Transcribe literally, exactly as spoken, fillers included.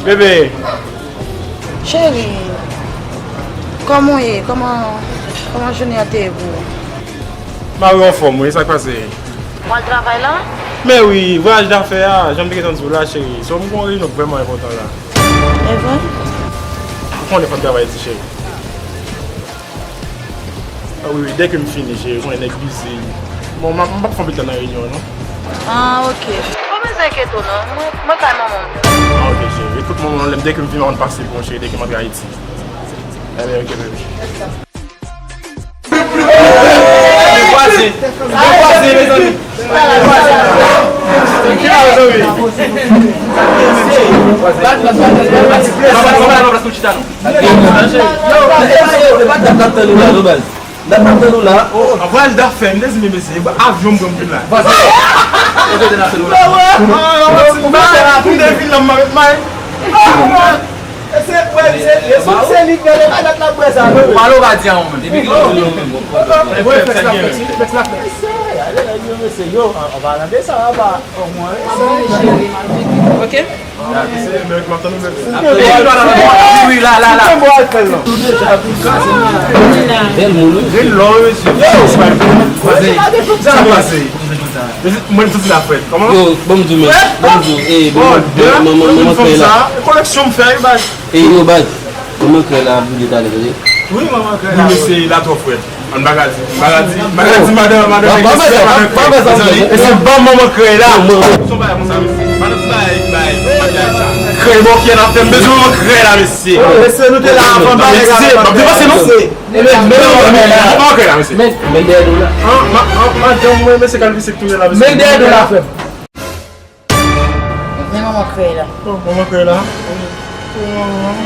Bebe. Cheri, kòman w ye? Kòman, kòman jounen an te ye pou ou? Mari w anfòm, wi, sa k pase? W al travay la? Men wi, vwayaj dafè a, jan m te gentan di w la, cheri. So, m gen yon reyinyon k vrèman enpòtan la. E vre? Ou konnen fò m travay iti, cheri. Ah wi, wi, dèke m fini, cheri, ou konnen nèg bizi. Bon, m ap, m p ap fè anpil tan nan reyinyon an, non. Ah, ok. Pa bezwen enkyete w non, mwen, mwen kay manman m. Ah, ok, cheri. Tout moman, lè m, dèke m vin, m ap pase pou ou, cheri, dèke m antre Ayiti. Ebyen, ok, baby. Vwazen, vwazen, mezanmi. Ki la, mezanmi? Papa, papa, papa, papa, chita non. N ap tann ou la, non, baz. N ap tann ou la. An vwayaj dafè, m dezime mesye, avyon m pran m vin la. Ou te vin la, m met may. Se li k gade pa dat la bwè sa non. Pale w pa di anyen menm. Depi ki lè w vin menm. Flex la flex, flex la flex. Mesye, ale la yo mesye yo, an palan de sa anba. Ok. Wi, la, la, la. Bèl moun, wi. Gen lò, mesye. Sa k pase? Mwen, tout la fèt. Kòman? Yo, bon, m di w, men. Bon, m di w, eh, bon, manman, manman, manman krèy la. Koleksyon m fè, wi, baz. Eh, yo, baz. Manman krèy la ap vide talè, tande. Wi, manman krèy la. Wi, mesye, la twò frèt. An bagay, bagay, bagay, madan, madan, pa fè sa, pa fè sa, mesye. E se ban manman krèy la. Son bagay konsa, mesye. Madan, ti bagay, bagay, bagay sa. Krèy bò ki an afè, m bezwen manman krèy la, mesye. Mesye, nou te la avan, bagay la. Mesye, m ap depanse, non. Ebyen, men manman krèy la, mesye. Men, men dèyè do la. An, ma, an, madanm mwen, mesye, kalvisi k tounen la, mesye. Men dèyè do la, frè m. Men manman krèy la. Oh, manman krèy la. Oh, manman.